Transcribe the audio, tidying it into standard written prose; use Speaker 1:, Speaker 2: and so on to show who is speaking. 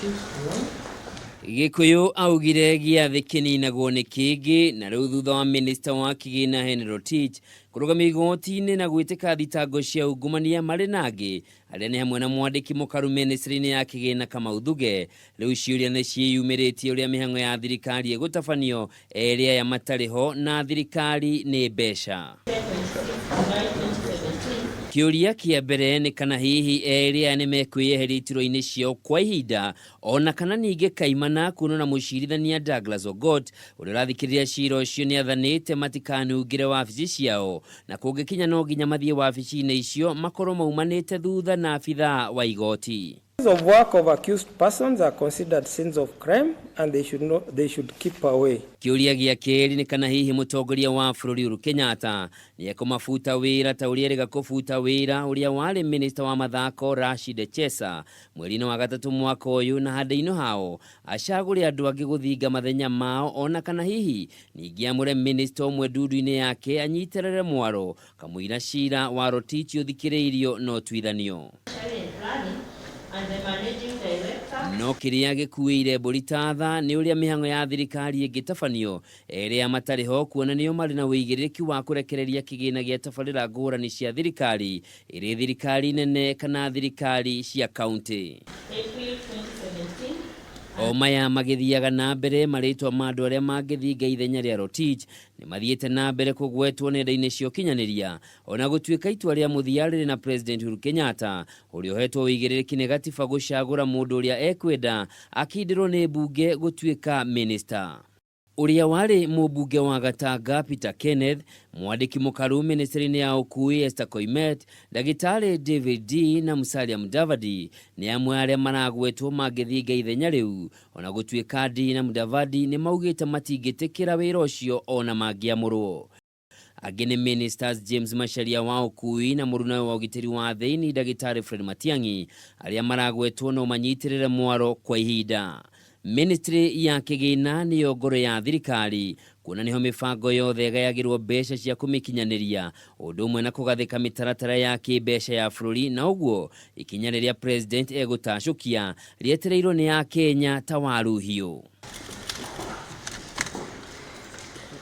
Speaker 1: Alone.
Speaker 2: Gĩkũyũ augire gĩathĩ kĩninagwo nĩ kĩngĩ, na rĩu thutha wa minista wa kĩgĩna Henry Rotich kũrũgamia igoti-inĩ na gwĩtĩka thitango cia ungumania marĩ na angĩ arĩa nĩ hamwe na mwandĩki mũkaru ministry-inĩ ya kĩgĩna Kamau Thuge, rĩu ciũria nĩ ciĩyumĩrĩtie ũrĩa mĩhang'o ya thirikari ĩgũtabanio erĩ aya matarĩ ho na thirikari nĩ mbeca. Kĩũria kĩa mbere nĩ kana hihi erĩ aya nĩ mekwĩyeheria iturwa-inĩ ciao kwa ihinda, ona kana ningĩ kaimana kuonwo na mũcirithania Douglas Ogot ũrĩa ũrathikĩrĩria cira ũcio nĩ athanĩte matikanungĩre wabici ciao, na kũngĩkinya no nginya mathiĩ wabici-inĩ icio makorwo maumanĩte thutha na abithaa wa igoti.
Speaker 1: Scenes of work of accused persons are considered scenes of crime and they should, not, they should keep away.
Speaker 2: Kĩũria gĩa kerĩ nĩ kana hihi mũtongoria wa bũrũri Uhuru Kenyatta nĩ ekũmabuta wĩra ta ũrĩa erĩga kũbuta wĩra ũrĩa warĩ minista wa mathako Rashid Chesa mweri-inĩ wa gatatũ mwaka ũyũ, na handũ-inĩ hao acagũre andũ angĩ gũthinga mathenya mao, ona kana hihi ningĩ amũre minista ũmwe ndundu-inĩ yake anyitĩrĩre mwaro kamũira cira wa Rotich ũthikĩrĩirio na ũtuithanio. No kĩrĩa gĩkuĩire mbũri ta tha nĩ ũrĩa mĩhang'o ya thirikari ĩngĩtabanio erĩ matarĩ ho, kuona nĩo marĩ na ũigĩrĩrĩki wa kũrekereria kĩgĩna gĩa tabarĩra ngũrani cia thirikari, ĩrĩ thirikari nene kana thirikari cia kaunti. O maya magĩthiaga na mbere, marĩtwa ma andũ arĩa mangĩthinga ithenya rĩa Rotich nĩ mathiĩte na mbere kũgwetwo nenda-inĩ cia ũkinyanĩria, ona gũtuĩka itua rĩa mũthia rĩrĩ na President Uhuru Kenyatta, ũrĩa ũhetwo ũigĩrĩrĩki nĩ gatiba gũcagũra mũndũ ũrĩa ekwenda akindĩrwo nĩ mbunge gũtuĩka minista. Ũrĩa warĩ mũmbunge wa Gatanga Peter Kenneth, mwandĩki mũkaru ministry-inĩ ya ũkui Esther Koimet, ndagĩtarĩ David D na Musalia Mudavadi nĩ amwe arĩa maragwetwo mangĩthinga ithenya rĩu, ona gũtuĩka D na Mudavadi nĩ maugĩte matingĩtĩkĩra wĩra ũcio ona mangĩamũrwo. Angĩ nĩ ministers James Macharia wa ũkui na mũrunawe wa ũgitĩri wa thĩinĩ ndagĩtarĩ Fred Matiang'i, arĩa maragwetwo no manyitĩrĩre mwaro kwa ihinda. Ministry ya kĩgĩna nĩyo ngoro ya thirikari, kuona nĩho mĩbango yothe ĩgayagĩrwo mbeca cia kũmĩkinyanĩria, ũndũ ũmwe na kũgathĩka mĩtaratara ya kĩmbeca ya bũrũri, na ũguo ikinya rĩrĩa president egũtacũkia rĩetereirwo nĩ Akenya ta waru hiũ.